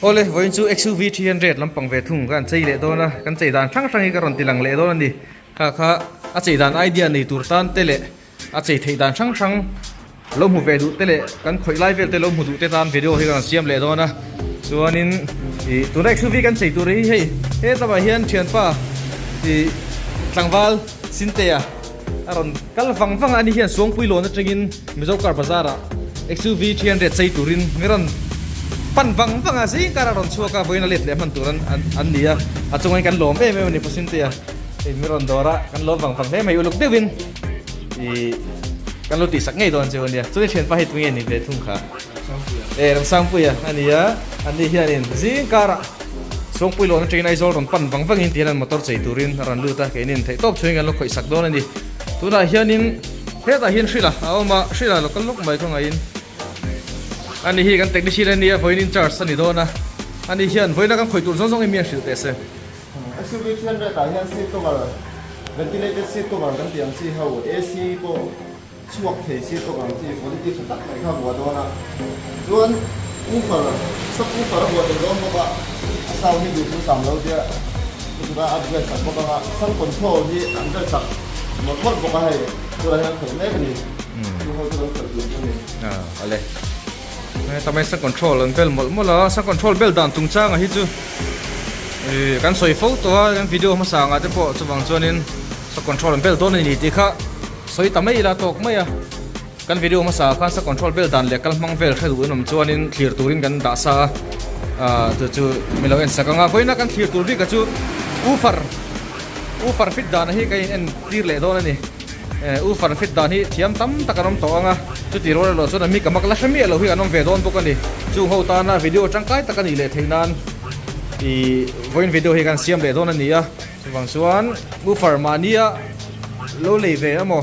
Awle, vawiin chu XUV 300 lampang ve thung ka han chei leh dawn a, kan chei dan hrang hrang hi ka rawn ti lang leh dawn a ni. Kha kha a chei dan idea nei tur tan te leh a chei theih dan hrang hrang lo hmu ve duh te leh kan khawih lai vel te lo hmu duh te tan video hi ka rawn siam leh dawn a. Chuanin ih tuna XUV kan chei tur hi hei hetlama hian thianpa ih tlangval Sintea a rawn kal vang vang a, ani hian Suangpui lawn atangin Mizo car bazar ah XUV 300 chei turin mi rawn pan vang vang a, zing kar a rawn chhuak a, vawiin a let leh hman tur an an ni a, a chungin kan lawm em em a ni Pasintea hei mi rawn dawr a, kan lawm vang vang hle mai uluk deuhin ih kan lo tihsak ngei dawn chu a nia, chuan i thianpa hei tunge ni ve thung kha e Ramsangpuia a ni a, ani hianin zing karah Suangpui lawn atangin Aizawl rawn pan vang vangin tihian an motor chei turin a rawn lut a, keinin theihtawp chungin kan lo khawihsak dawn a ni, tunah hianin. Hetah hian Hrila a awm a, Hrila lo kal lawk mai khawngaihin ani hi kan technician a nia vawiin in charge a ni dawn a, ani hian vawiina kan khawih tur zawng zawng hi mi an hrilh teh se. SUV 300 ah hian seat cover, ventilated seat cover kan tih ang chi ho, AC pawh chhuak thei seat cover ang chi quality tha tak mai kha a vuah dawn a, chuan woofer, sub woofer a vuah tel dawn bawk a, a sound hi duh thu sam lo tia chutah a upgrade sak bawk ang a, sound control hi an vel sak. Mawlh mawlh bawk a hei tunah hian khalh mek a ni chu ho chu lo khalh tur chu a ni. Ah ale heta mai sound control an bel mawlh mawlh a sound control bel dan chungchanga hi chu ih kan sawi fo tawh a kan video hmasa angah te pawh chuvang chuanin sound control an bel dawn a ni tih kha sawi ta mai ila tawk mai a kan video hmasa ah khan sound control bel dan leh kal hmang vel hre duh in awm chuanin thlir turin kan dah sa a ah chu chu mi lo en sak ang a vawiina kan thlir tur bik ah chu woofer. U Farfit dana hi ka in en tir leh dawn a ni. U Farfit dan hi thiam tam tak an awm tawh ang a, chuti rual erawh chuan a mi ka mak la hre miah lo hi an awm ve dawn bawk a ni. Chung ho tana video tangkai tak a nih leh theih nan i vawiin video hi kan siam leh dawn a ni a. Chuvang chuan U Far mahnia lo lei ve emaw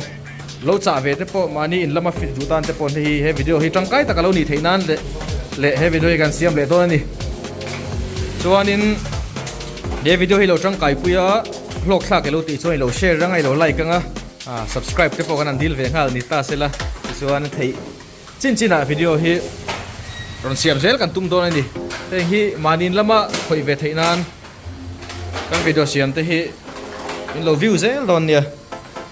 lo chah ve te pawh mahni in lama fit duh tan te pawh hei hi he video hi tangkai tak a lo nih theih nan leh leh he video hi kan siam leh dawn a ni. Chuanin. He video hi lo tangkai pui a, hlawk thlak ilo tih chuan ilo share anga ilo like anga, subscribe te pawh kan han dil ve nghal ni ta sela tichuan theih chin chin ah video hi rawn siam zel kan tum dawn a ni. Heng hi mahni in lama khawih ve theih nan kan video siam te hi in lo view zel dawn nia.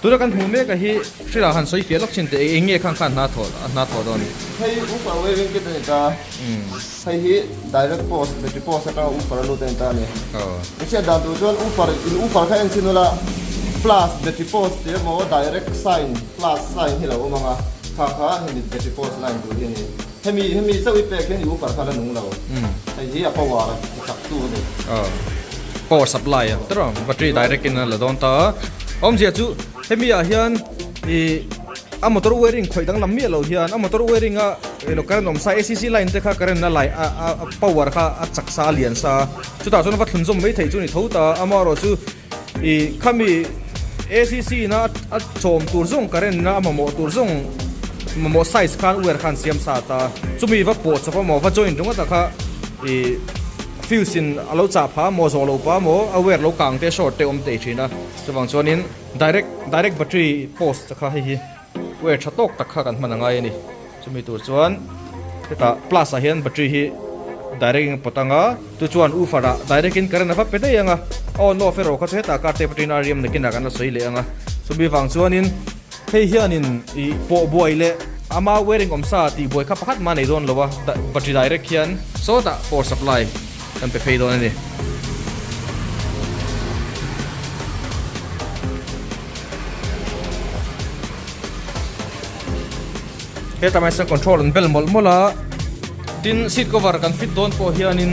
Tuna kan hmuh mek a hi hrilh ah han sawi fiah lawk thin teh eng nge khang khan hna thawh a hna thawh dawn. Hei woofer wearing kit a ni ta, hei hi direct post battery post atanga woofer a lut a ni ta a ni. I hriat dan tur chuan woofer in woofer kha en chhin ula plus battery post tih emaw direct sign plus sign hi lo awm ang a, kha kha hemi battery post line tur hi a ni. Hemi hemi chauh i pek hian i woofer kha la nung lo, hei hi a power ti chak tu a ni. Power supply a tawrh ang, battery direct in a la dawn ta a, awmzia chu hemi ah hian ih a motor wiring khawih danglam miah loh hian a motor wiring a ilo current awm sa acc line te kha current a lai a a power kha a chak sa a lian sa a, chutah chuan va thlun zawm mai theih chu a ni tho ta a, amaherawhchu Ih khami acc na a chawm tur zawng current na a mamawh tur zawng mamawh size khan wire khan siam sa ta chumi va pawh chawp emaw va join ringawt a kha ih fuse in a lo chah pha emaw zawh lo pha emaw a wire lo kang te short te awm thei thin a chuvang chuanin direct direct battery post kha hei hi wire tha tawk tak kha kan hman a ngai a ni. Chumi tur chuan hetah plus ah hian battery hi direct in a pawt ang a, chu chuan woofer ah direct in current a va pe daih ang a, a on off erawh kha chu hetah car tape atangin a riam nakinah kan la sawi leh ang a, chumi vang chuanin hei hianin ih pawh buai leh ama wiring awm sa tih buai kha pakhat mah a nei dawn lo a, battery direct hian sawtah power supply kan pe phei dawn a ni. Hetah mai chuan control an bel mawlh mawlh a, tin seat cover kan fit dawn pawh hianin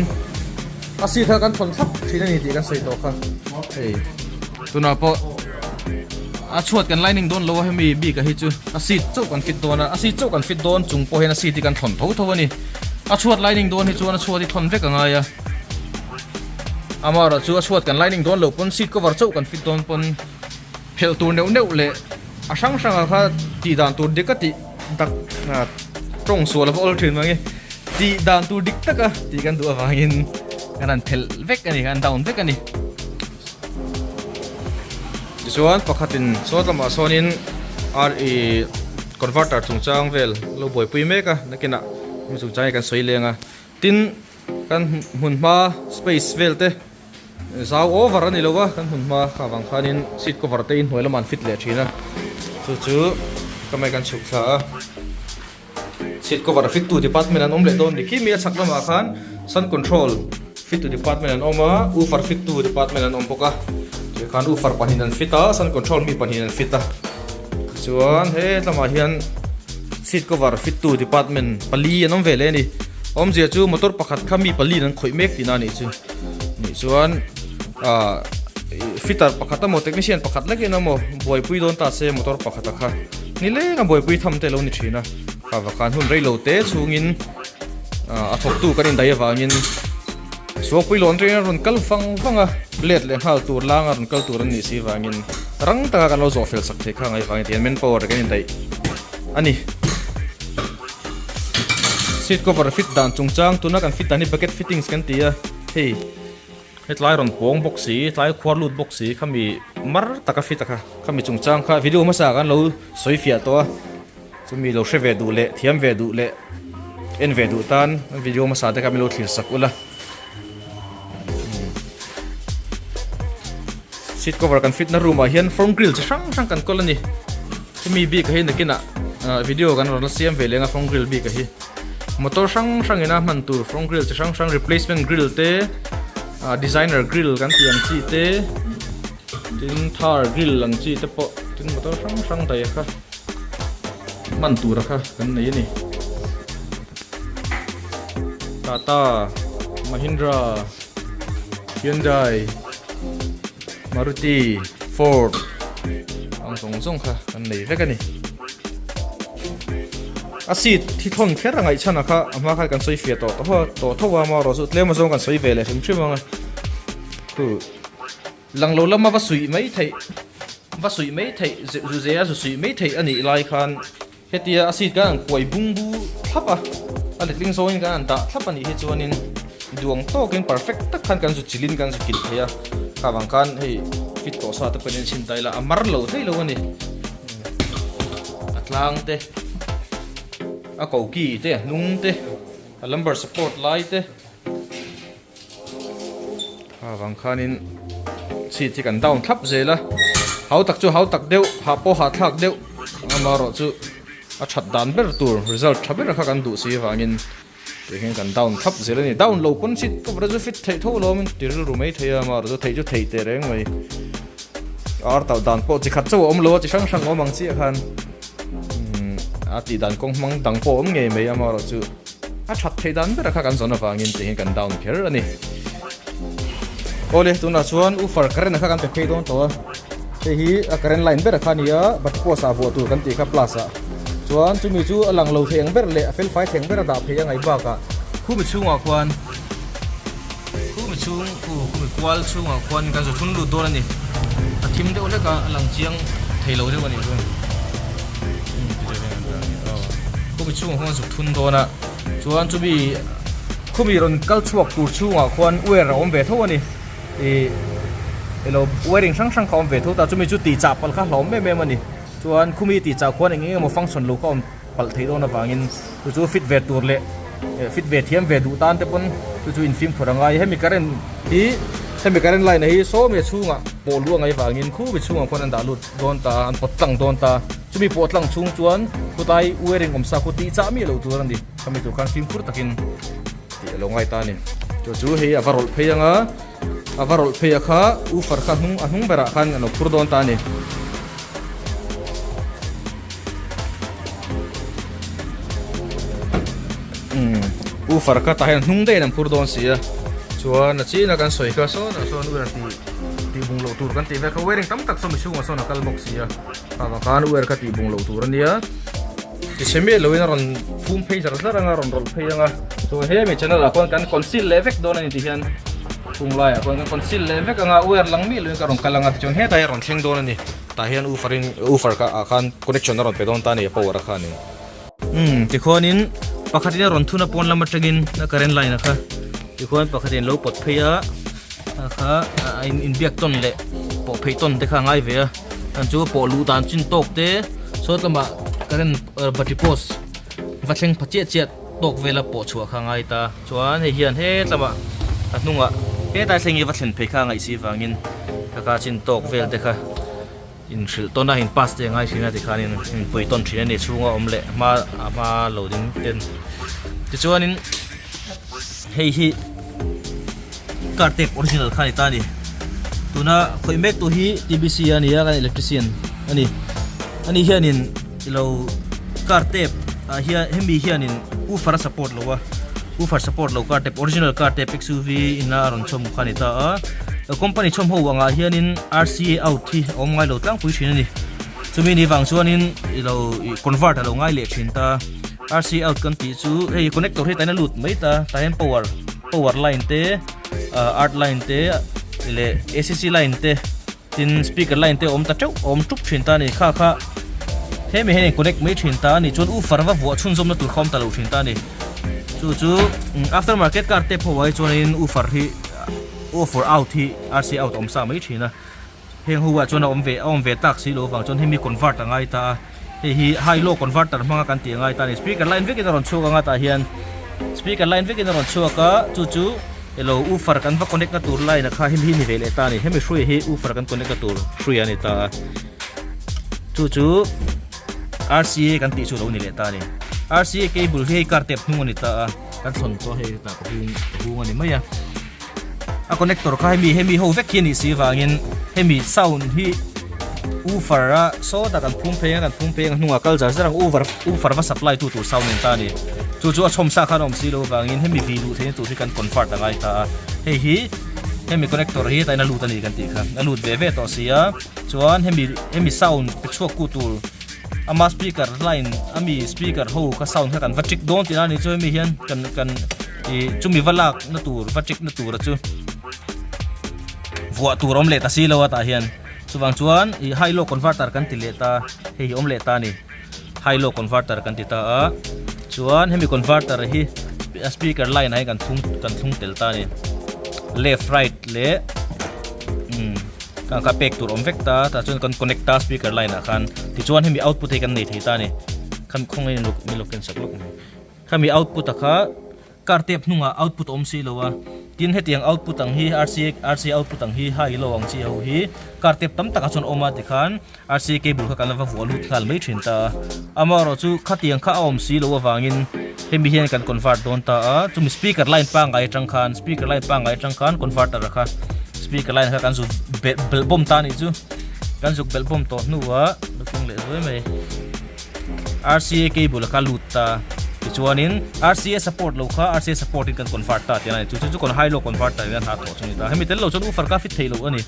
a seat kha kan thawn thlap thin a ni tih kan sawi tawh kha hei tunah pawh a chhuat kan lining dawn lo a hemi bik a hi chu a seat chauh kan fit dawn a a seat chauh kan fit dawn chung pawh hian a seat hi kan thawn tho tho a ni a chhuat lining dawn hi chuan a chhuat hi thawn vek a ngai a amaherawhchu a chhuat kan lining dawn loh pawn seat cover chauh kan fit dawn pawn phelh tur neuh neuh leh A hrang hrangah kha tih dan tur dik a tih tak tawng sual a va awl thin mange tih dan tur dik taka tih kan duh avangin kan han phelh vek a ni kan down vek a ni. Tichuan pakhatin sawn lamah sawnin ar ih converter chungchang vel lo buaipui mek a nakinah hemi chungchang hi kan sawi leng a tin. Kan hmun hma space vel te zau over a ni lo a, kan hmun hma kha vang khanin seat cover te inhnuai lamah an fit leh thin a, chu chu ka mai kan chhuk thla a. Seat cover fit tu department an awm leh dawn ni khi mi a chhak lamah khan sun control fit tu department an awm a, woofer fit tu department an awm bawk a, tih khan woofer pahnih an fit a, sun control mi pahnih an fit a, tichuan he lamah hian seat cover fit tu department pali an awm ve leh a ni, awmzia chu motor pakhat kha mi pali in an khawih mek tihna a nih chu, nih chuan ah fitter pakhat emaw technician pakhat lek in emaw buaipui dawn ta se motor pakhat a kha. Ni leng a buaipui tham te lo ni thin a, kha va khan hun reilo te chhungin a thawktu kan indaih avangin Suangpui lawn reng a rawn kal vang vang a, let leh nghal tur langa rawn kal tur an nih si vangin rang taka kan lo zawh fel sak thei kha ngai vangin tihian manpower kan indaih a ni. Seat cover fit dan chungchang tuna kan fit dan hi bucket fittings kan ti a, hei. Hetlai rawn pawng bawk si, tlai khuar lut bawk si, khami mar taka fit a kha, khami chungchang kha video hmasa kan lo sawi fiah tawh a, chumi lo hre ve duh leh thiam ve duh leh en ve duh tan video hmasa te kha min lo thlir sak ula. Seat cover kan fit na room ah hian front grill chi hrang hrang kan kawl a ni, hemi bik ah hi nakinah video kan rawn la siam ve leng a front grill bik ah hi. Motor hrang hrang ina hman tur front grill chi hrang hrang replacement grill te ah designer grill kan tih ang chi te tin thar grill ang chi te pawh tin motor hrang hrang daih a kha hman tur a kha kan nei a ni. Tata, Mahindra, Hyundai, Maruti, Ford ang zawng zawng kha kan nei vek a ni. A seat thi thawn kher a ngaihchhan a kha a hma khan kan sawi fiah tawh tawh a tawh tho a amaherawh chu tlem azawng kan sawi ve leh hrim hrim ang a khu lang lo lama va suih mai theih va suih mai theih zu ze a zu suih mai theih a nih lai khan hetia a seat kan han kuai bung bu thlap a a letling zawngin kan han dah thlap a nih hi chuanin duang tawkin perfect tak khan kan zu chilhin kan zu kilh thei a kha vang khan hei fit tawh sa te pawhin a inchhin ta ila a mar lo thei lo a ni. A tlang te, a koki te, a hnung te, a lumbar support lai te kha vang khanin seat hi kan down thlap zel a, hau tak chu hau tak deuh, hah pawh hah thlak deuh amaherawh chu a that dan ber tur result tha ber kha kan duh si avangin tih hian kan down thlap zel a ni, down lo pawn seat cover chu fit theih tho lo a ti rilru mai thei a amaherawh chu theih chu theih teh reng mai. Ar talh dan pawh chi khat chauh a awm lo a, chi hrang hrang a awm ang chiah khan a tih dan kawng hmang dang pawh a awm ngei mai amaherawh chu a that theih dan ber kha kan zawn avangin tih hian kan down kher a ni. Awle tunah chuan woofer current kha kan pe phei dawn tawh a, hei hi a current line ber kha a ni a, battery post ah vuah tur kan tih kha plus ah chuan chumi chu a lang lo thei ang ber leh a fel fai thei ang ber a dah phei a ngaih bakah khumi chhungah khuan Khumi chhung khu khumi kual chhungah khuan kan zu thun lut dawn a ni. A thim deuh hlek a, a lang chiang thei lo deuh a nih chu. Khumi chhungah khuan zuk thun dawn a, chuan chumi khumi rawn kal chhuak tur chhungah khuan wire a awm ve tho a ni. Ih elo wiring hrang hrang kha a awm ve tho ta, chumi chu tih chah palh kha hlauhawm em em a ni. Chuan khumi tih chah khuan eng eng emaw function lo kha a awm. palh theih dawn avangin chu chu fit ve tur leh fit ve thiam ve duh tan te pawn chu chu infimkhur a ngai. Hemi current hi hemi current line hi sawmi chhungah pawh luh a ngaih vangin khumi chhungah khuan an dah lut dawn ta a, an pawt tlang dawn ta. Chumi pawh tlang chhung chuan khulai wiring awm sa khu tih chah miah loh tur a ni. Khami tur khan fimkhur takin tih a lo ngai ta a ni. Chu chu hei a va rawlh phei ang a, a va rawlh phei a kha woofer kha hnung a hnung berah khan a lo phur dawn ta a ni. Woofer kha tah hian hnung daih in an phur dawn si a chuan a chin a kan sawi kha sawn ah sawn wire tih tih bung loh tur kan tih vel kha wiring tam tak saw mihring ah sawn a kal bawk si a tah khan wire kha tih bung loh tur a nia ti chhe miah loin a rawn phum phei zar zar anga rawn rawlh phei anga chuan hemi channel ah khuan kan conceal leh vek dawn a ni ti hian chung laiah khuan kan conceal leh vek anga wire lang miah loin ka rawn kal anga tichuan hetah hian a rawn thleng dawn a ni. Tah hian woofer in woofer kha ah khan connection a rawn pe dawn ta a ni a power a khanin. Umm tikhuanin pakhatin a rawn thun a pawn lam atangin a current line a kha tikhuan pakhatin lo pawt phei a a kha a in inbiak tawn leh pawh phei tawn te kha a ngai ve a an chu pawh luh dan chin tawk te sawt lamah current battery post va thleng pha chiah chiah. tawk vela pawh chhuah kha a ngai ta. Chuan hei hian hetlama a hnungah hetlai thleng hi va thlen phei kha a ngaih si vangin kaka chin tawk vel te kha inhrilh tawn a in pass te a ngai thin a tikhanin inpui tawn thin a ni chhunga awm leh hma a hma lo ding ten tichuanin hei hi car tape original kha a ni ta a ni tuna khawih mek tu hi T_B_C a ni a kan electrician a ni ani hianin ilo car tape ah hian hemi hianin woofer a support lo a woofer support lo car tape original car tape X_U_V in a rawn chhawm kha a ni ta a company chhawm ho angah hianin R_C_A out hi a awm ngai lo tlangpui thin a ni chumi ni vang chuanin ilo ih convert a lo ngai leh thin ta R_C_A out kan tih chu hei connector hi tain a lut mai ta tah hian power power line te ah earth line te leh A_C_C line te. Tin speaker line te awm ta teuh a awm tup thin ta a ni. Kha kha hemi hian in connect mai thin ta a ni. Chuan woofer va vuah chhunzawmna tur kha awm ta lo thin ta a ni. Chu chu after market car te pawh ah hi chuanin woofer hi woofer out hi RC out a awm sa mai thin a. Heng ho ah chuan a awm ve a awm ve tak si lo vang chuan hemi convert a ngai ta a. Hei hi high low converter hmanga kan tih a ngai ta a ni. Speaker line vekin a rawn chhuak anga tah hian speaker line vekin a rawn chhuak a chu chu elo woofer kan va connect na tur line a kha hemi hi ni ve leh ta a ni. Hemi hrui hi woofer kan connect na tur hrui a ni ta a. Chu chu RCA kan tih chu lo ni leh ta a ni. RCA cable hi hei car tape hnung a ni ta a kan thawn tawh hei tah ka hung ka hung a ni mai a. A connector kha hemi hemi ho vek hi a nih si vangin hemi sound hi woofer a sawtah kan phum phei a kan phum phei ang hnungah kal zar zar ang woofer woofer va supply tu tur sound a ni ta a ni chu chu a chhawm sa khan a awm si lo vangin hemi vi luh theihna tur hi kan convert a ngai ta a hei hi hemi connector hi hetah hian a lut a ni kan tih kha a lut ve ve tawh si a chuan hemi hemi sound pe chhuak ku tur Ama speaker line ami speaker ho kha sound kha kan va check dawn tihna a ni chu hemi hian kan kan ih chumi va lak na tur va check na tur a chu vuah tur a awm leh ta si lo a tah hian chuvang chuan ih high low converter kan ti leh ta hei hi awm leh ta a ni high low converter kan ti ta a chuan hemi converter hi a speaker line ah hian kan thlung kan thlung tel ta a ni left right leh umm. Kang kha pek tur awm vek ta, tah chuan kan connect ta speaker line ah khan tichuan hemi output hi kan nei thei ta a ni. Khami khawngaih in luk mi luk ken sak lawk mai. Khami output a kha car tape hnungah output a awm si lo a, tin hetiang output ang hi RCA RCA output ang hi high low ang chi ho hi car tape tam takah chuan a awm a tikhan RCA cable kha kan la va vuah lut nghal mai thin ta a. Amaherawh chu khatiang kha a awm si loh avangin hemi hian kan convert dawn ta a, chumi speaker line pangngai atang khan speaker line pangngai atang khan converter a kha speaker line kha kan zuk belh bawm ta a nih chu. Kan zuk belh bawm tawh hnuah lukung leh zuai mai. RCA cable kha lut ta tichuanin RCA support lo kha RCA support in kan convert ta tih a ni chu chu chu high low converter in a hna thawh chu ni ta hemi tel lo chuan woofer kha fit thei lo a ni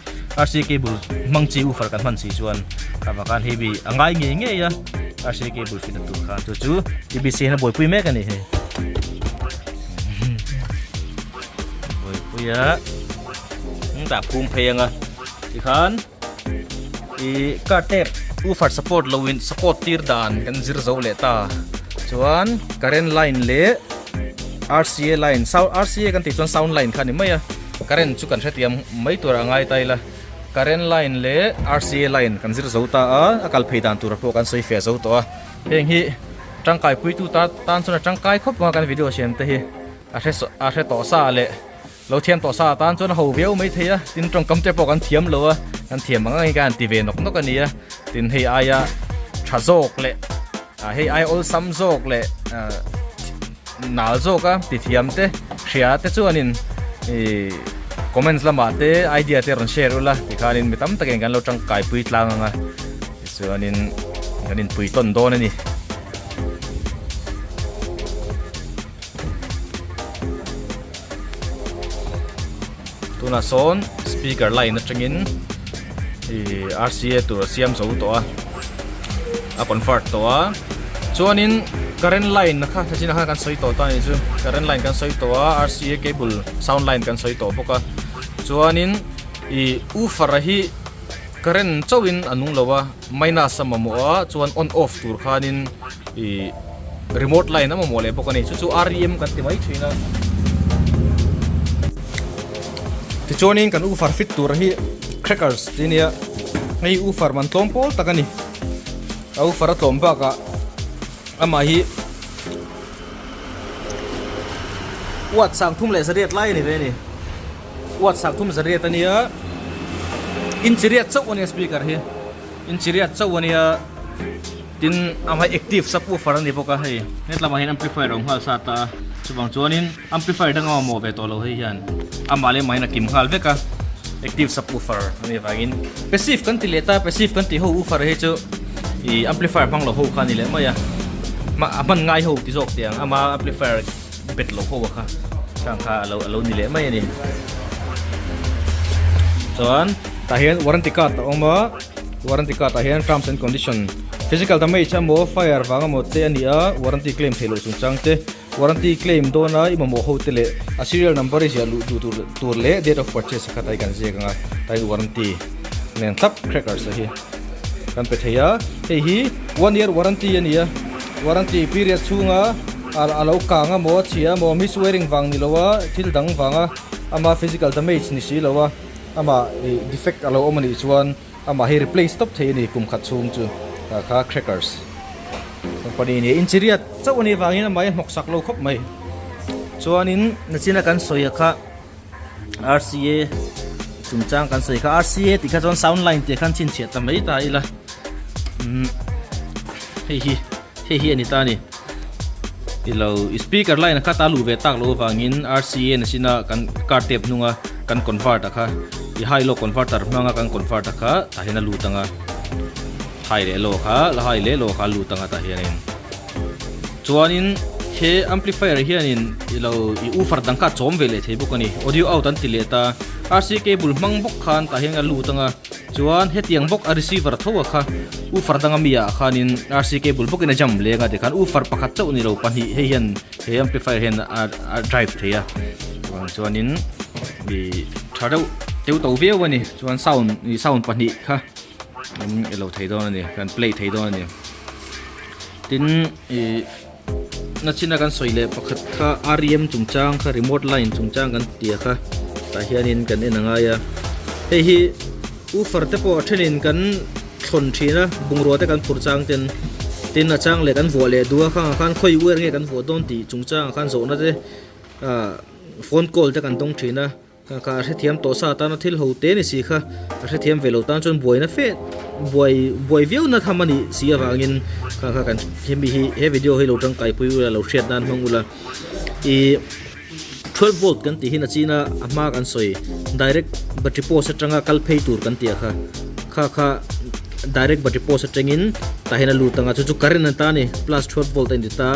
RCA cable hmang chi woofer kan hman si chuan kha khan hei bi a ngai ngei ngei a RCA cable fit na tur khan chu chu TBC hian a buaipui mek a ni hei buaipui a dah phum phei anga tikhan. Ih car tape woofer support lo in support tir dan kan zir zo leh ta chuan current line leh R_C_A line sound R_C_A kan tih chuan sound line kha a ni mai a current chu kan hrethiam mai tur a ngai ta ila current line leh R_C_A line kan zir zo ta a a kal phei dan tur pawh kan sawi feh zo tawh a heng hi tangkai puitu tan chuan a tangkai khawp ang a kan video siam te hi a hre a hre tawh sa leh. Lo thiam tawh sa atan chuan a ho viau mai thei a, tin tawngkam te pawh kan thiam lo a, kan thiam ang angin ka han ti ve nawk nawk a ni a, tin hei aia tha zawk leh ah hei aia awlsam zawk leh ah nal zawk a ti thiam te hria te chuanin ih comments lamah te idea te rawn share ula tikhanin mi tam takin kan lo tangkai pui tlang ang a tichuanin kan inpui tawn dawn a ni. Tunah sawn speaker line atangin ih R_C_A tur a siam zo tawh a a convert tawh a chuanin current line kha thachinah khan kan sawi tawh ta a nih chu current line kan sawi tawh a R_C_A cable sound line kan sawi tawh bawk a chuanin ih woofer hi current chauhin a nung lo a minus a mamawh a chuan on off tur khanin ih remote line a mamawh leh bawk a ni chu chu R_E_M kan ti mai thin a tichuanin kan woofer fit tur hi crackers tih a nia hei woofer man tlawm pawl tak a ni a woofer a tlawm bakah amah hi. Watt 38 lai a ni ve a ni. Watt 38 a nia. Inch riat chauh a nia speaker hi. Inch riat chauh a nia. Tin amah hi active subwoofer a ni bawk a hei. Hetlamah hian amplifier a awm nghal sat a. Chuvang chuanin amplifier dang a mamawh ve tawh lo hei hian. Amah leh amah hian a kim nghal vek a. Active subwoofer a nih avangin passive kan ti leh ta passive kan tih ho woofer hi chu ih amplifier hmang lo ho kha a ni leh mai a. A hman ngai ho ti zawk teh ang ama amplifier bet lo ho a kha khang kha a lo a lo ni leh mai a ni. Chuan tah hian warranty card a awm a. Warranty card ah hian terms and condition physical damage emaw fire vang emaw te a ni a warranty claim theih loh chungchang te warranty claim dawna i mamawh ho te leh a serial number i ziah luh duh tur tur leh date of purchase kha tai kan ziak ang a tai warranty nen thlap crackers a hi kan pe thei a hei hi one year warranty a ni a warranty period chhunga a lo kang emaw a chhia emaw miswearing vang ni lo a thil dang vanga ama physical damage ni si lo a. Amah ih defect a lo awm a nih chuan amah hi replace tawp thei a ni kum khat chhung chu tah kha crackers company nia inchiriat chauh a nih vangin amah hi a hnawk sak lo khawp mai chuanin nachina kan sawi a kha rca chungchang kan sawi kha rca tih kha chuan sound line tih khan chhinchhiah ta mai ta ila umm hei hi hei hi a ni ta a ni. Ilo speaker line kha ta luh ve tak loh avangin rca na sina kan car tape hnunga kan convert a kha i high low converter hmanga kan convert a kha tah hian a lut anga high leh low kha la high leh low kha a lut anga tah hianin chuanin he amplifier hianin ilo i woofer dang kha a chawm ve leh thei bawk a ni audio out an ti leh ta rca cable hmang bawk khan tah hian a lut anga. Chuan hetiang bawk a receiver tho a kha woofer danga mi ah khanin RC cable bawkin a jam leng a tikhan woofer pakhat chauh ni lo pahnih hei hian he amplifier hian a a drive thei a chuan chuanin ih tha deuh teu to viau a ni chuan sound ih sound pahnih kha an ilo thei dawn a ni kan play thei dawn a ni tin ih nachina kan sawi leh pakhat kha rem chungchang kha remote line chungchang kan ti a kha tah hianin kan en a ngai a hei hi woofer te pawh a thenin kan thlawn thin a bungrua te kan phur chang ten tin a chang leh kan vuah leh duh a khangah khan khawi wire nge kan vuah dawn tih chungchangah khan zawhna te ah phone call te kan dawng thin a. Ka ka hrethiam tawh sa atana thil ho te ni si kha ka hrethiam ve lo tan chuan buaina fe buai buai viau na tham a nih si avangin kha kha kan hemi hi he video hi lo tangkai pui ula lo hriat nan hmang ula ih 12 volt kan tih hin a china a hma kan sawi direct battery post atanga kal phei tur kan tih a kha kha kha direct battery post atangin tah hian a lut anga chu chu current an ta a ni plus 12 volt a inti ta.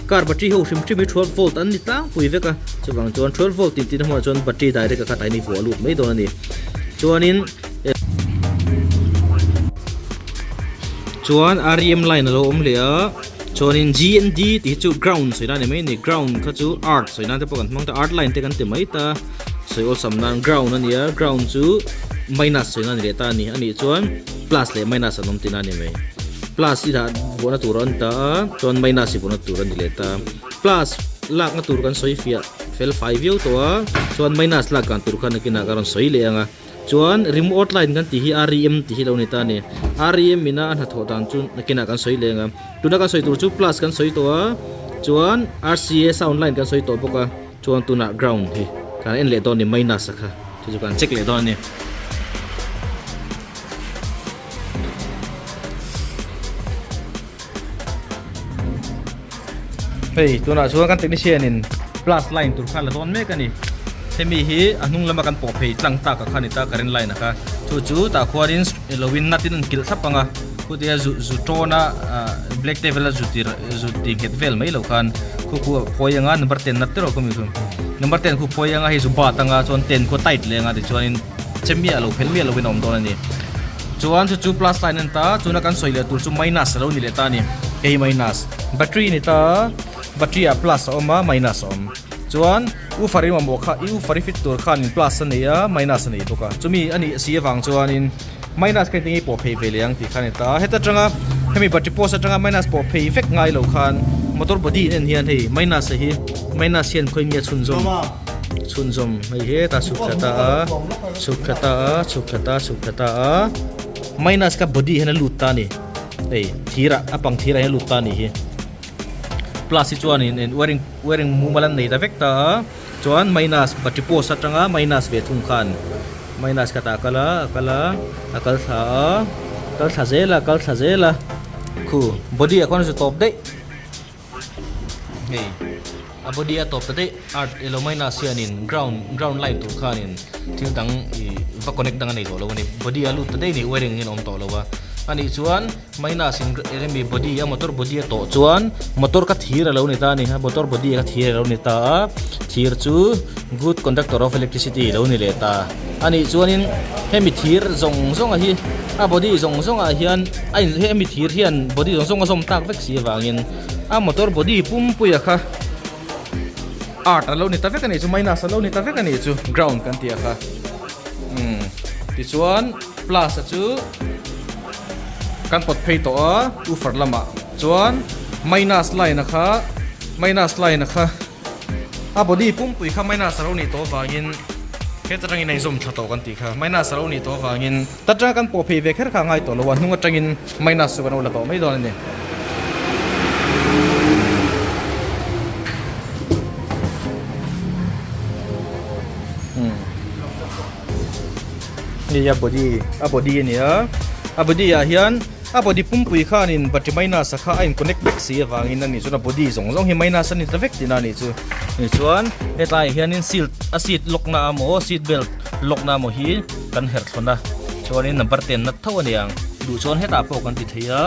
Car battery ho hrim hrim hi 12 volt an ni tlangpui vek a, chuvang chuan 12 volt tih tihna hmunah chuan battery direct a kha tain i vuah lut mai dawn a ni. Chuanin chuan rem line a lo awm leh a, chuanin GND tih hi chu ground sawi nan a ni mai a ni, ground kha chu earth sawi nan te pawh kan hmang ta, earth line te kan ti mai ta, sawi awlsam nan ground a ni a, ground chu minus sawi nan a ni leh ta a ni, a nih chuan plus leh minus an awm tihna a ni mai. Plus i dah vuahna tur a ni ta a, chuan minus i vuahna tur a ni leh ta. Plus lakna tur kan sawi fiah fel fai viau tawh a, chuan minus lak dan tur kha nakinah ka rawn sawi leh ang a. Chuan remote line kan tih hi rem tih hi lo ni ta a ni. Rem ina a hnathawh dan chu nakinah kan sawi leh ang a. Tuna kan sawi tur chu plus kan sawi tawh a, chuan rca sound line kan sawi tawh bawk a, chuan tunah ground hi kan en leh dawn a ni minus a kha chu chu kan check leh dawn a ni. Hei tunah chuan kan technician in plus line tur kha la dawn mek a ni hemi hi a hnung lama kan pawh phei tlang tak a kha ni ta current line a kha chu chu tah khuanin lo in nut in an kilh thlap ang a khutia zu zu tawn a black te vel a zu tir zu ti nghet vel mai lo khan khu khu a phawi anga number ten nut te rawh khumi chu number ten khu phawi anga hei zu bat anga chuan ten khu a tight leh anga tichuanin Che miah lo phel miah lovin a awm dawn a ni. Chuan chu chu plus line a ni ta, chuna kan sawi leh tur chu minus a lo ni leh ta a ni. Hei minus battery a ni ta, battery ah plus a awm a, minus a awm. Chuan woofer i mamawh kha, i woofer i fit tur khanin plus a nei a, minus a nei bawk a. Chumi a nih si avang chuanin minus kha engtin nge i pawh phei ve leh ang tih kha a ni ta. Heta atanga hemi battery post atanga minus pawh phei vek ngai lo khan motor body in en hian hei minus a hi minus hian khawi nge a chhunzawm. Chhunzawm hei hetah chhuk thla ta a, chhuk thla ta a, chhuk thla ta, chhuk thla ta a, minus kha body hian a lut ta a ni, hei thirah a pang thirah hian a lut ta a nih hi, plus hi chuanin wiring wiring mumal an nei ta vek ta a. Chuan minus battery post atanga minus ve thung khan minus kha tah a kal a a kal a a kal thla a kal thla zel a kal thla zel a khu body ah khuan a zu tawp daih hei a body a tawp ta daih earth elo minus hianin ground ground line tur khanin thil dang ih va connect dang a nei tawh lo a ni body a lut ta daih a ni wiring hian a awm tawh lo a anih chuan. Minus in eng emi body a motor body a tawh chuan motor kha thir a lo ni ta a ni a motor body kha thir a lo ni ta a thir chu good conductor of electricity a lo ni leh ta a nih chuanin hemi thir zawng zawng a hi a body zawng zawng ah hian a in hemi thir hian body zawng zawng a zawm tak vek si avangin a motor body pumpuia kha earth a lo ni ta vek a nih chu minus a lo ni ta vek a nih chu ground kan tih a kha umm tichuan plus a chu. Kan pawt phei tawh a woofer lamah chuan minus line a kha minus line a kha a body pumpui kha minus a lo nih tawh avangin heta tangin a inzawm tha tawh kan tih kha minus a lo nih tawh avangin ta tanga kan pawh phei ve kher kha a ngai tawh lo a hnung atangin minus chu kan lo la tawh mai dawn a ni. Hei a body a body a ni a a body ah hian a body pumpui khanin battery minus a kha a in connect vek si avangin ani chuan a body zawng zawng hi minus a ni ta vek tihna a nih chu tichuan hetlaiah hianin seat a seat lock na emaw seat belt lock na emaw hi kan herh thlawn a chuanin number ten nat tho a ni ang duh chuan hetah pawh kan ti thei a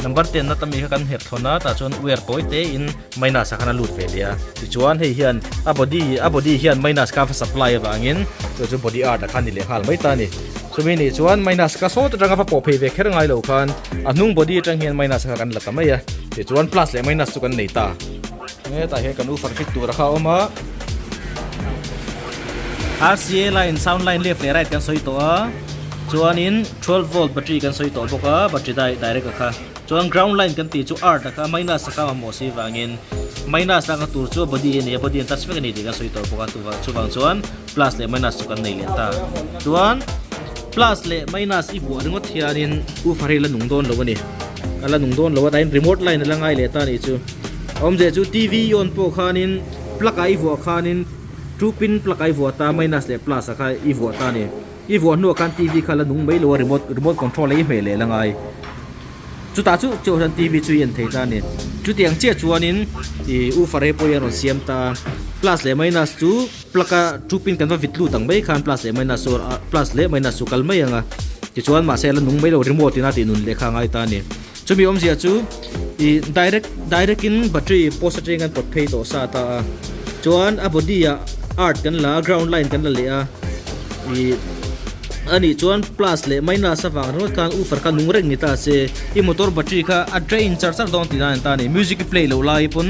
number ten nat ami kha kan herh thlawn a tah chuan wire tawi te in. Minus ah khan a lut ve leh a, tichuan hei hian a body a body hian minus kha va supply avangin chu chu body art ah khan ni leh nghal mai ta a ni. Chumi nih chuan minus kha sawt atanga va pawh phei ve kher ngai lo khan a hnung body atang hian minus kha kan la ta mai a, tichuan plus leh minus chu kan nei ta. Hetah hian kan woofer fit tur a kha a awm a. RCA line sound line left leh right kan sawi tawh a, chuanin 12 volt battery kan sawi tawh bawk a, battery direct a kha. Chuan ground line kan tih chu earth a kha minus a kha mamawh si vangin minus a ka tur chu a body a ni a body an touch vek a ni tih kan sawi tawh bawk a chuvang chuan plus leh minus chu kan nei leh ta. Chuan plus leh minus i vuah ringawt hianin woofer hi a la nung dawn lo a ni a la nung dawn lo a tain remote line a la ngai leh ta a nih chu. Awmzia chu TV i on pawh khanin plug ah i vuah khanin two pin plug ah i vuah ta minus leh plus ah kha i vuah ta a ni. I vuah hnuah khan TV kha la nung mai lo a remote remote control a i hmeh leh la ngai. Chutah chu chiah hian TV chu i en thei ta a ni. Chutiang chiah chuanin ih woofer hi pawh hi a rawn siam ta a. Plus leh minus chu plug a two pin kan va vit lut ang mai khan plus leh minus chu plus leh minus chu kal mai ang a. Tichuan mahse a la nung mai lo remote in a tih nun leh kha a ngai ta a ni. Chumi awmzia chu ih direct direct in battery post atangin kan pawt phei tawh sa ta a. Chuan a body ah earth kan la a ground line kan la leh a. Ih anih chuan plus leh minus avang ringawt khan woofer kha nung reng ni ta se i motor battery kha a drain char char dawn tihna a ni ta a ni music i play loh lai pawn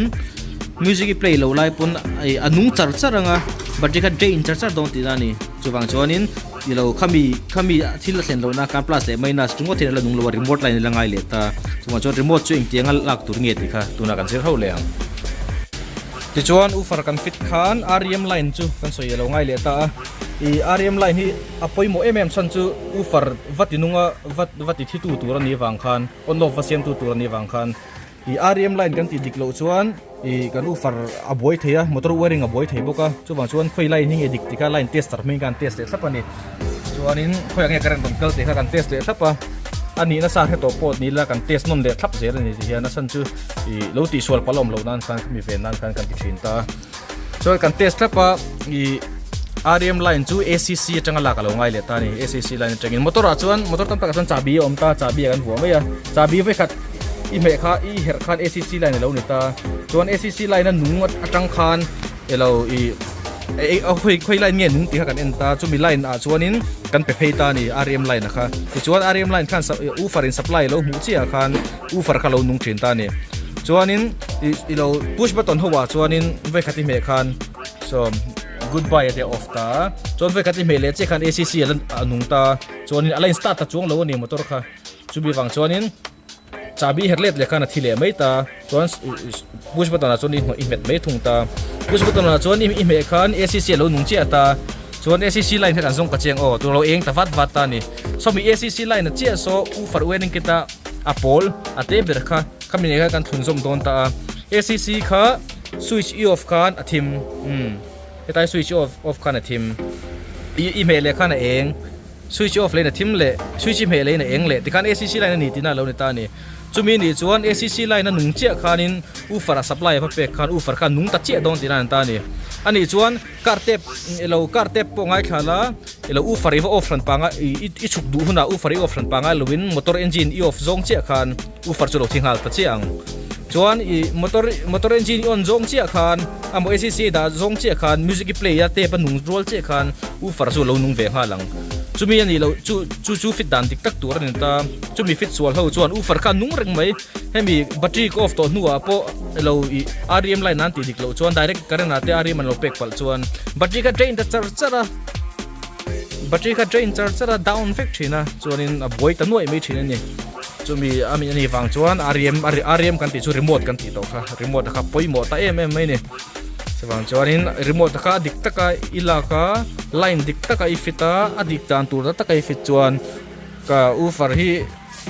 music i play loh lai pawn ih a nung char char ang a battery kha drain char char dawn tihna a ni chuvang chuanin i lo khami khami thil a thlen lohna khan plus leh minus ringawt hian a la nung lo a remote line a la ngai leh ta chuvang chuan remote chu engtiang a lak tur nge tih kha tunah kan zir ho leh ang. Tichuan woofer kan fit khan REM line chu kan sawi alo ngai leh ta a, ih REM line hi a pawimawh em em chhan chu woofer va ti nunga va va ti thi tu tur a nih vang khan on off va siam tu tur a nih vang khan ih REM line kan tih dik loh chuan ih kan woofer a buai thei a motor wiring a buai thei bawk a chuvang chuan khawi line hi nge dik tih kha line tester hming khan test leh thlap a ni chuanin khawiah nge current rawn kal tih kha kan test leh thlap a a nihna sa hre tawh pawh ni ila kan test nawn leh thlap zel a ni ti hian a chhan chu. Ih lo tihsual palh awm loh nan khan khami ven nan khan kan ti thin ta chuan kan test thlap a ih rem line chu acc atanga lak a lo ngai leh ta a ni acc line atangin motor ah chuan motor tam takah chuan chahbi a awm ta chahbi ah kan vuah mai a chahbi vawikhat i hmeh kha i herh khan acc line a lo ni ta chuan acc line a nung atang khan elo ih khawi khawi line nge nung tih kha kan en ta chumi line ah chuanin kan pe phei ta a ni rem line a kha tichuan rem line khan woofer in supply a lo hmuh chiah ah khan woofer kha lo nung thin ta a ni chuanin ih i lo push button ho ah chuanin vawikhat i hmeh khan sawm goodbye a tia off ta a chuan vawikhat i hmeh leh chiah khan acc a la a nung ta chuanin a la in start ta chuang lo a ni motor kha chumi vang chuanin chahbi her let leh khan a thi leh mai ta chuan push button ah chuan i hmet mai thung ta push button ah chuan i hmeh khan acc a lo nung chiah ta chuan acc line kha kan zawng ka chiang aw tur lo eng ta vat vat ta a ni sawmi acc line a chiah saw woofer wiring kit a a pawl a te ber kha khami nen khan kan thlun zawm dawn ta a acc kha switch i off khan a thim umm. Hetlai switch off off khan a thim. I i hmeh leh khan a eng. Switch off leh in a thim leh switch i hmeh leh in a eng leh tikhan acc line a ni tihna a lo ni ta a ni. Chumi nih chuan acc line a nung chiah khanin woofer a supply a va pek khan woofer khan nung ta chiah dawn tihna a ni ta a ni. A nih chuan car tap ilo car tap pawh ngaithla la ilo woofer i va off hran panga i i chhuk duh hunah woofer i off hran pangai loin motor engine i off zawng chiah khan woofer chu lo thi nghal ta chiah ang. Chuan i motor motor engine i on zawng chiah khan amaw acc dah zawng chiah khan music i play a tape a nung rual chiah khan woofer chu lo nung ve nghal ang. Chumi a nih loh chu chu chu fit dan dik tak tur a ni ta. Chumi fit sual ho chuan woofer kha a nung reng mai. Hemi battery ka off tawh hnuah pawh ilo i rem line an tih dik loh chuan direct current ah te rem an lo pek palh chuan battery kha drain ta char char a battery kha drain char char a down vek thin a chuanin a buai ta nuaih mai thin a ni. Chumi a mi anih vang chuan rem rem kan tih chu remote kan tih tawh kha remote kha pawimawh ta em em mai a ni. Chuvang chuanin remote kha a dik taka i lak a line dik taka i fit a a dik dan tur taka i fit chuan ka woofer hi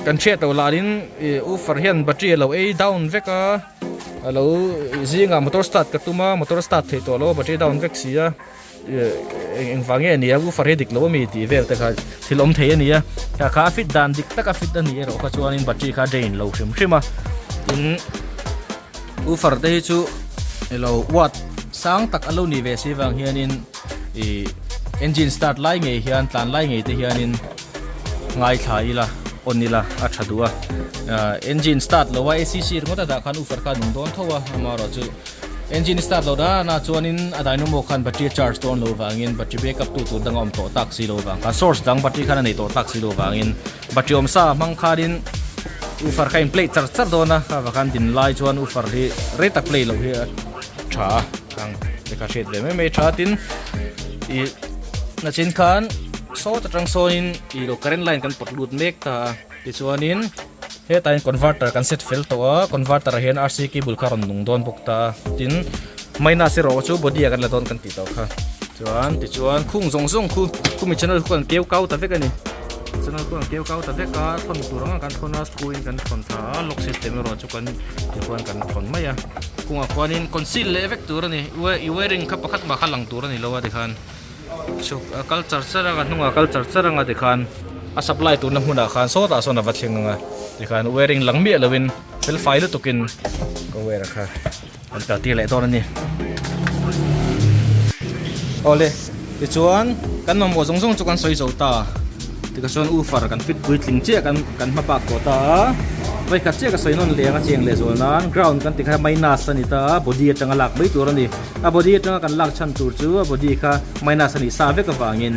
kan hriat loh lahin ih woofer hian battery a lo ei down vek a a lo zingah motor start ka tum a motor start theih tawh lo a battery down vek si a ih engvang nge ni a woofer hi dik lo ami tih vel te kha thil awm thei a ni a kha kha a fit dan dik taka fit a nih erawh kha chuanin battery kha a drain lo hrim hrim a tin woofer te hi chu ilo watt sang tak a lo nih ve si vang hianin ih engine start lai ngei hian tlan lai ngei te hianin. Ngaithla ila on ila a tha duh a engine start lo a acc ringawt a dah khan woofer kha a nung dawn tho a amaherawh chu engine start loh dan ah chuanin a dynamo khan battery a charge dawn lo vangin battery backup tu tur dang a awm tawh tak si lo vang khan source dang battery khan a nei tawh tak si lo vangin battery awm sa hmang khanin woofer kha a in play char char dawn a kha vang khan din lai chuan woofer hi rei tak play loh hi a tha a khang te kha hriat ve mai mai tha tin ih nachin khan. Sawt atang sawnin ih lo current line kan pawt lut mek ta a tichuanin hetah hian converter kan set fel tawh a converter ah hian rc cable kha a rawn nung dawn bawk ta a tin minus erawh chu body ah kan la dawn kan tih tawh kha chuan tichuan khung zawng zawng khu khumi channel khu kan keu kau ta vek a ni channel khu kan keu kau ta vek a thawn tur anga kan thawn a screw in kan thawn tha a lock system erawh chu kan tichuan kan thawn mai a kungah khuanin conceal leh vek tur a ni wiring kha pakhat mah kha lang tur a ni lo a tikhan. Chhuk a kal char char anga hnungah a kal char char anga tikhan a supply turna hmunah khan sawtah sawn a va thleng anga tikhan wiring lang miah lovin fel fai lutukin ka wire kha an kal tir leh dawn a ni. Awle tichuan kan mamawh zawng zawng chu kan sawi zo ta tikha chuan woofer kan fit puitling chiah kan kan hma pak tawh ta a vawikhat chiah ka sawi nawn leh anga cheng leh zual nan ground kan ti kha minus a ni ta a body atanga lak mai tur a ni. A body atanga kan lak chhan tur chu a body kha minus a nih sa vek avangin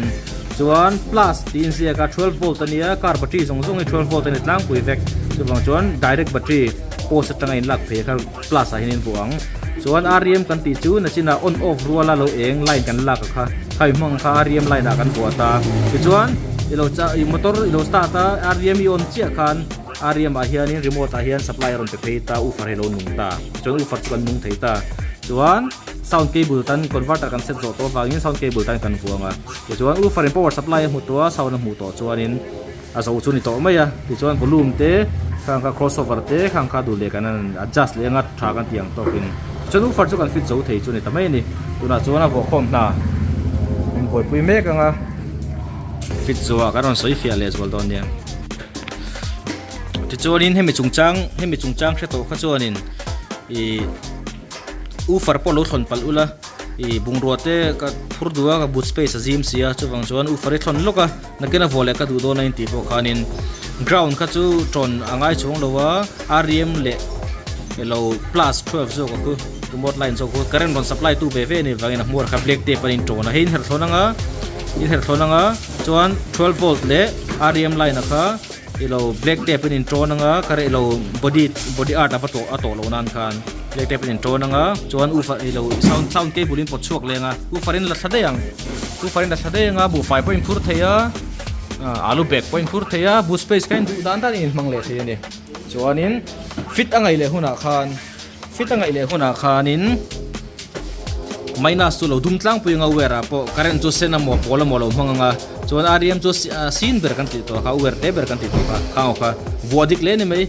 chuan plus tiin ziak a 12 volt a nia car battery zawng zawng hi 12 volt a ni tlangpui vek chuvang chuan direct battery post atanga in lak phei kha plus ah hian in vuah ang chuan rem kan tih chu nachinah on off ruala lo eng line kan lak a kha kha hmang kha rem line ah kan vuah ta tichuan ilo cha i motor ilo start a rem i on chiah khan rem ah hianin remote ah hian supply a rawn pe phei ta woofer hi a lo nung ta. Chuan woofer chu kan nung thei ta. Chuan sound cable tan converter kan set zawh tawh avangin sound cable tan kan vuang a. Tichuan woofer in power supply a hmu tawh a, sound a hmuh tawh chuanin a zo chu ni tawh mai a. Tichuan volume te khang kha crossover te khang kha duh leh kan han adjust leh anga tha kan tih ang tawkin. Chuan woofer chu kan fit zo thei chu ni ta mai a ni. Tunah chuan a vawhkhawm hna min buaipui mek anga fit zawhah kan rawn sawi fiah leh zual dawn nia. Tichuanin hemi chungchang hemi chungchang hre tawh kha chuanin ih woofer pawh lo thlawn palh ula ih bungrua te ka phur duh a ka boot space a zim si a chuvang chuan woofer hi thlawn lawk a nakin a vuah leh ka duh dawn a intih pawh khanin ground kha chu tawn a ngai chuang lo a rem leh elo plus 12 zawk a khu remote line zawk khu current rawn supply tu ve ve a nih vangin a hmuar kha black tape a intawn a hei inherh thlawn anga inherh thlawn anga chuan 12 volt leh rem line a kha. Ilo black tape in in tawn anga ka reh lo body body art a va tawh a tawh loh nan khan black tape in in tawn anga chuan woofer ilo sound sound cable in pawt chhuak leng a woofer in la thla daih ang woofer in la thla daih anga buhfai pawh in phur thei a alu bag pawh in phur thei a boot space kha in duh dan dan in in hmang leh thei a ni chuanin fit a ngaih leh hunah khan Fit a ngaih leh hunah khanin minus chu lo dum tlangpui anga wire ah pawh current chu sen amaw pawl amaw lo hmang anga chuan rem chu sin ber kan tih tawh kha wire te ber kan tih tawh kha khang aw kha vuah dik leh a ni mai.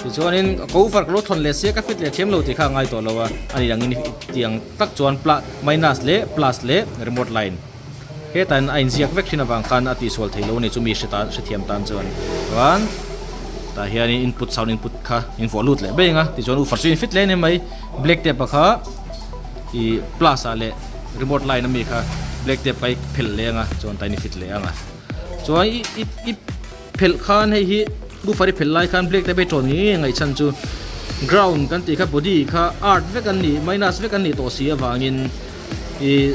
Tichuanin cover ka lo thawn leh sia ka fit leh thiam lo tih kha a ngai tawh lo a, a nih angin tiang tak chuan pla minus leh plus leh remote line hetah hian a inziak vek thin avang khan a tihsual thei lo a ni chumi hre tan hrethiam tan chuan chuan tah hianin input sound input kha in vuah lut leh ber ang a tichuan woofer chu in fit leh a ni mai black tape a kha ih plus ah leh remote line ami kha black tape kha i phelh leh ang a chuan tah hian i fit leh ang a chuan i i i phelh khan hei hi woofer i phelh lai khan black tape a i tawn ngei ngei ngaih chhan chu ground kan tih kha body kha earth vek an nih minus vek an nih tawh si avangin Ih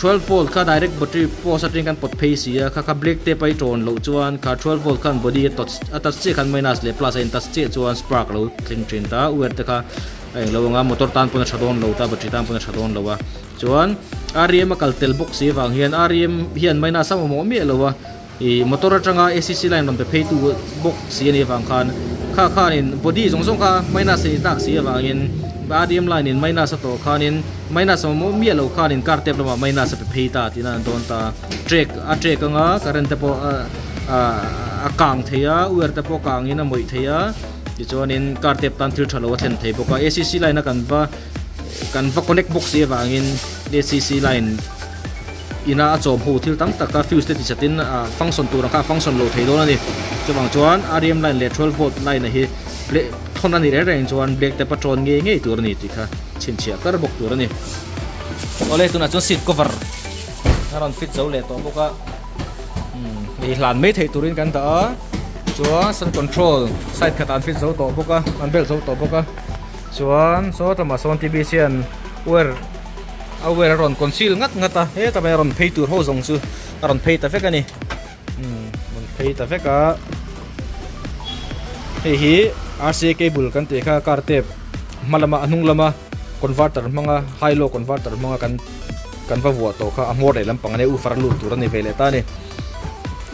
12 volt kha direct battery post atangin kan pawt phei si a, kha kha black tape a i tawn loh chuan kha 12 volt khan body a touch a touch chiah khan minus leh plus a in touch chiah chuan spark a lo thleng thin ta, wire te kha a englo ang a motor tan pawn a tha dawn lo ta battery tan pawn a tha dawn lo a, chuan REM a kal tel bawk si avang hian REM hian minus a mamawh miah lo a. Ih motor atanga acc line rawn pe phei tu bawk si a nih avang khan kha khanin body zawng zawng kha minus a ni tak si avangin RDM line in minus a tawh khanin minus a mamawh miah lo khanin car tap lamah minus a pe phei ta tihna an dawn ta track a track anga current te pawh a a kang thei a wire te pawh kangin a mawih thei a tichuanin car tap tan thil tha lo a thlen thei bawk a acc line a kan va kan va connect bawk si avangin acc line ina a chawm ho thil tam tak a fuse te ti chatin ah function tur ang kha a function lo thei dawn a ni chuvang chuan R E M line leh 12 volt line a hi ble thawn a nih reng reng chuan black tap a tawn ngei ngei tur a ni tih kha chhinchhiah kar bawk tur a ni. Awle tunah chuan seat cover a rawn fit zo leh tawh bawk a umm hei hlan mai theih turin kan dah a chuan sun control side khatah an fit zo tawh bawk a an bel zo tawh bawk a chuan saw lamah sawn T V hian wire A wire a rawn conceal ngat ngat a, heta mai a rawn phei tur ho zawng chu a rawn phei ta vek a ni. Umm rawn phei ta vek a. Hei hi RCA cable kan tih kha car tape hma lama a hnung lama converter hmanga high low converter hmanga kan kan va vuah tawh kha a hmawr leh lampang a nia woofer a lut tur a ni ve leh ta a ni.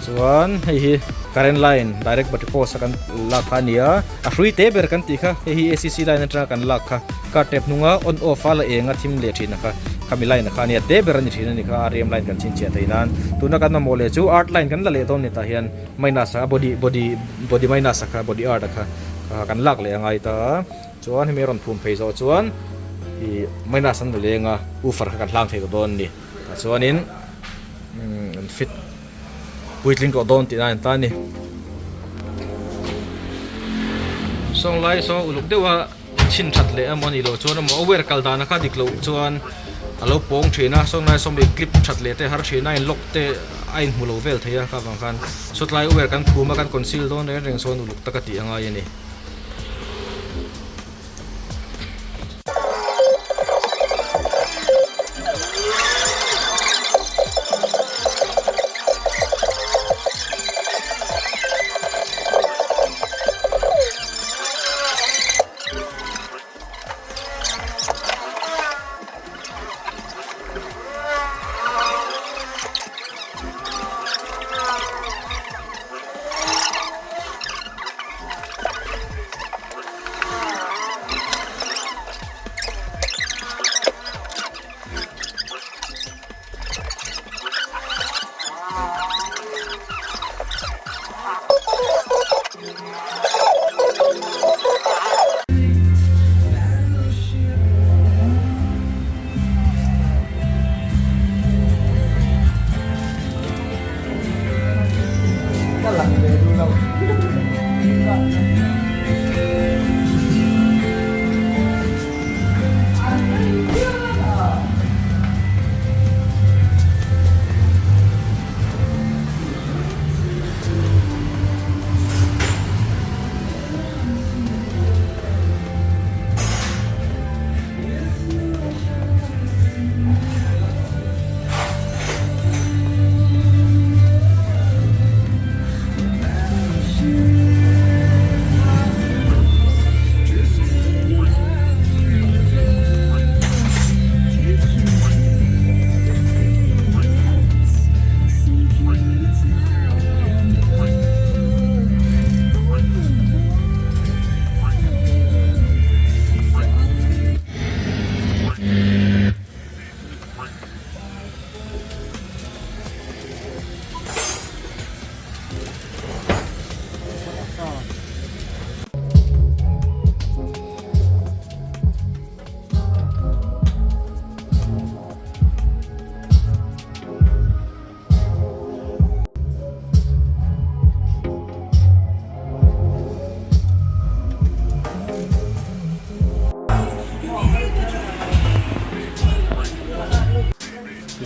Chuan hei hi current line direct battery post a kan lak kha a ni a, a hrui te ber kan tih kha hei hi acc line atanga kan lak kha car tap hnunga on off a la eng a thim leh thin a kha khami line a kha a nia te ber a ni thin a ni kha rem line kan chhinchhiah theih nan tuna kan mamawh leh chu earth line kan la leh dawn ni tah hian minus a body body body minus a kha body earth a kha kan lak leh a ngai ta a chuan hemi a rawn phum phei zawh chuan ih minus an la leng a woofer kha kan hlang thei ta dawn a ni. Tah chuanin an fit puitling tawh dawn tih na an ta a ni. Sawng lai saw uluk deuha chhin that leh emaw anih loh chuan emaw a wire kal dan a kha dik loh chuan a lo pawng thin a sawng lai sawmi clip that leh te har thin a in lock te a inhmu lo vel thei a kha vang khan sawtlai wire kan phum a kan conceal dawn reng reng sawn uluk taka tih a ngai a ni.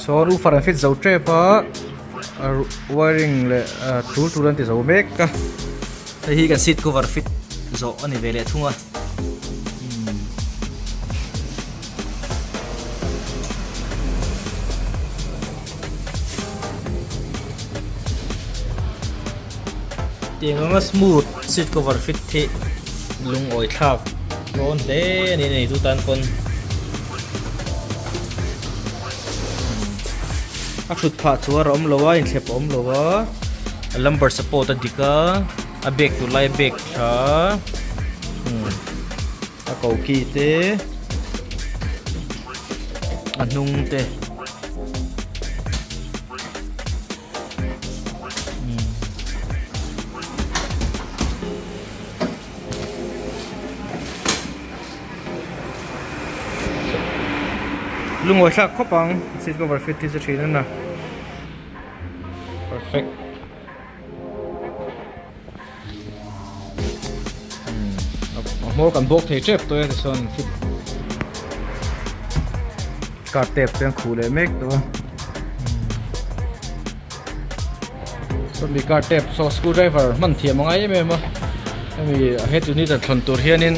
Tichuan woofer an fit zo tep a wiring leh tul tul an ti zo mek a hei hi kan seat cover fit zawh a ni ve leh thung a. Tiang anga smooth seat cover fit hi lungawi thlak dawn hle a ni nei tu tan pawn a thut phah chuar a awm lo a inthlep a awm lo a a lumbar support a dik a a bag tur lai a bag tha a koki te a hnung te. Lungawi thlak khawp ang seat cover fit hi chu thin a na perfect a hmawr kan bawk thei tep tawh e tichuan fit car tep te an khuh leh mek tawh a sawmi car tep saw screw driver hman thiam a ngai em em a hemi a head unit an thlawn tur hianin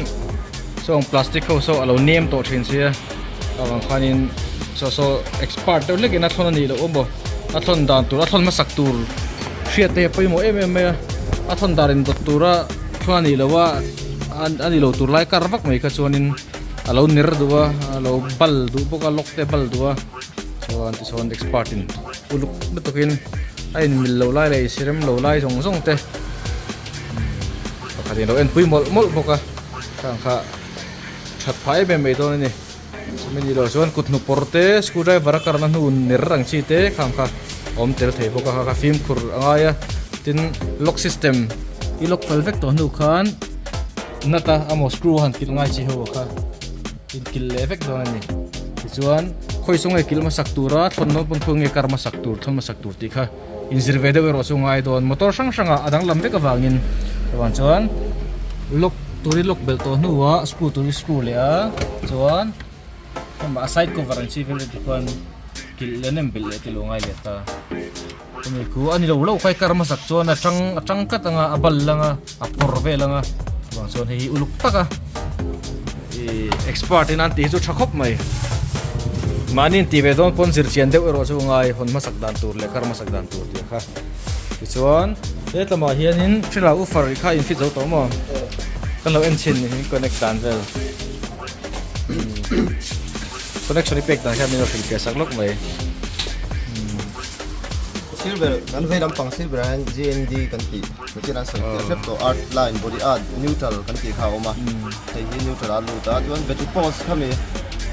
sawng plastic ho saw a lo nem tawh thin sia avang khanin saw saw expert deuh hlekin a thlawn a nih loh awm aw a thlawn dan tur a thlawn hmasak tur hriat te hi a pawimawh em em mai a a thawn dan indawt tura thlawn a nih loh a a ni lo tur lai kar vak mai kha chuanin a lo ner duh a a lo bal duh bawk a lock te a bal duh a chuan tichuan expert in uluk lutukin a inmil loh lai leh insirem lo lai zawng zawng te pakhat in a lo enpui mawlh mawlh bawk a khang kha that phah em em mai dawn a ni. Chumi ni loh chuan kut hnupawr te screw driver a karna hnu ner ang chi te khang kha a awm tel thei bawk a kha kha fimkhur a ngai a tin lock system i lock fel vek tawh hnu khan nut a emaw screw a han kilh ngai chi ho kha inkilh leh vek dawn a ni tichuan khawi saw nge kilh hmasak tura thawn nawn pawn khawi nge kar hmasak tur thawn hmasak tur tih kha inzir ve deuh erawh chu ngai dawn motor hrang hrangah a danglam vek avangin chuvang chuan lock tur hi lock belh tawh hnuah screw tur hi screw leh a chuan a side cover ang chi vel te khuan kilh leh nem belh leh te lo ngai leh ta chumi khu a ni lo lo khai kar hmasak chuan a tang a tang tlat anga a bal anga a phawr vel anga chuvang chuan hei hi uluk tak a ih expert in an tih hi chu tha khawp mai mahni in tih ve dawn pawn zir chian deuh erawh chu ngai hawn hmasak dan tur leh kar hmasak dan tur tih kha tichuan he tlamah hianin thila ufar kha in fit zo tawh maw kan lo en chhin in connect dan vel connection hi pek dan hian min lo hrilh fiah sak lawk mai. Silver kan vei lampang silver ah hian GND kan tih. Machine an sawi fiah hrep tawh earth line body earth neutral kan tih kha a awm a hei hi neutral a lut a chuan battery post khami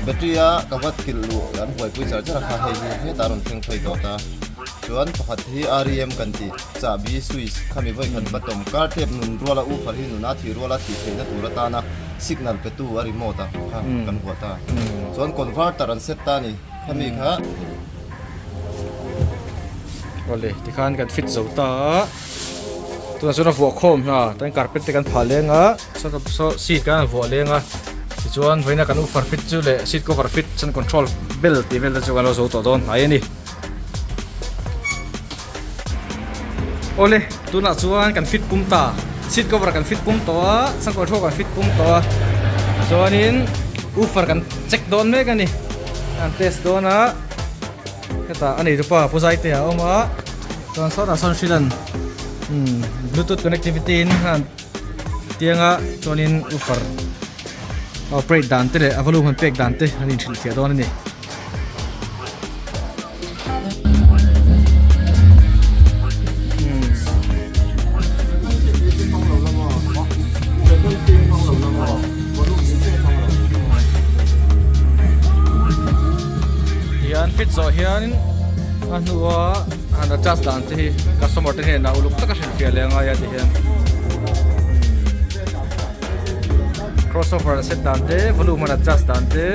battery a ka vat kilh luh an buaipui char char a kha hei hi hetah a rawn thleng phei tawh ta chuan pakhat hi rem kan tih chahbi switch khami vawi khat button car tape nun ruala woofer hi nuna thih ruala thih theihna tur atana signal petu a remote a kha kan vuah ta chuan converter an set ta a ni khami kha. Awle tikhan kan fit zo ta a tunah chuan a vuah khawm hna tan carpet te kan phah leng a saw seat kan han vuah leng a tichuan vawiina kan woofer fit chu leh seat cover fit chuan control bel tih vel te chu kan lo zo tawh dawn hnai a ni. Awle tunah chuan kan fit pum ta seat cover kan fit pum tawh a sun control kan fit pum tawh a chuanin woofer kan check dawn mek a ni kan test dawn a. Hetah a neitu pa Pu Zaite a awm a, chuan sawtah sawn hrilh an umm bluetooth connectivity in han tianga chuanin woofer a operate dan te leh a volume han pek dan te an inhrilhfiah dawn a ni. Tihian fit zawh hianin a hnua han adjust dan te hi customer te hnenah uluk taka hrilhfiah leh a ngai a ti hian crossover an set dan te volume han adjust dan te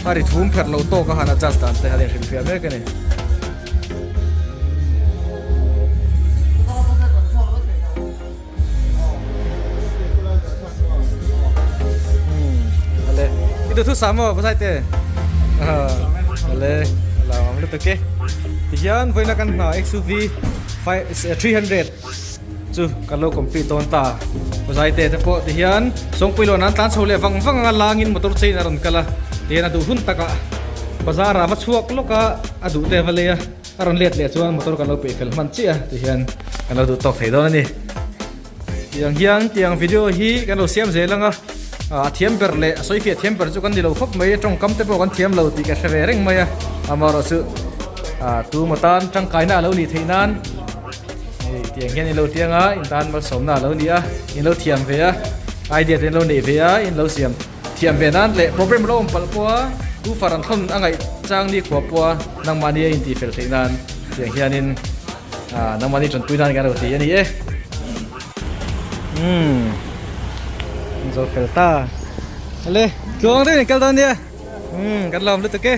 a ri thum pherh loh tawk a han adjust dan te han inhrilhfiah mek a ni. Ale i duh thu sa maw pasai te ale a lo awm lutuk e. Tihian vawiina kan hna XUV 300 chu kan lo complete dawn ta. Zaite te pawh tihian Sawngpui lawn an tlan chho leh vang vang anga langin motor chain a rawn kal a, tihian a duh hun takah bazar ah va chhuak lawk a, a duh te va lei a, a rawn let leh chuan motor kan lo peih fel hman chiah a, tihian kan lo duh tawk thei dawn a ni. Tiang hian tiang video hi kan lo siam zel ang a, a thiam ber leh a sawi fiah thiam ber chu kan ni lo khawp mai, tawngkam te pawh kan thiam lo tih ka hre ve reng mai a, amaherawhchu tumaw tan tangkaina a lo nih theih nan hei tiang hian in lo tiang a, in tan malsawmna a lo ni a, in lo thiam ve a, idea te in lo neih ve a, in lo siam thiam ve nan leh problem lo awm palh pawh a, tu far an thlawn a ngaih chang ni khua pawh a nangmahni a intihfel theih nan tiang hianin. Ah, nangmahni tanpui nan kan lo ti a ni e. Umm. Zo fel ta. Ale, tluang deuhin kal dawn nia. Umm, kan lawm lutuk e.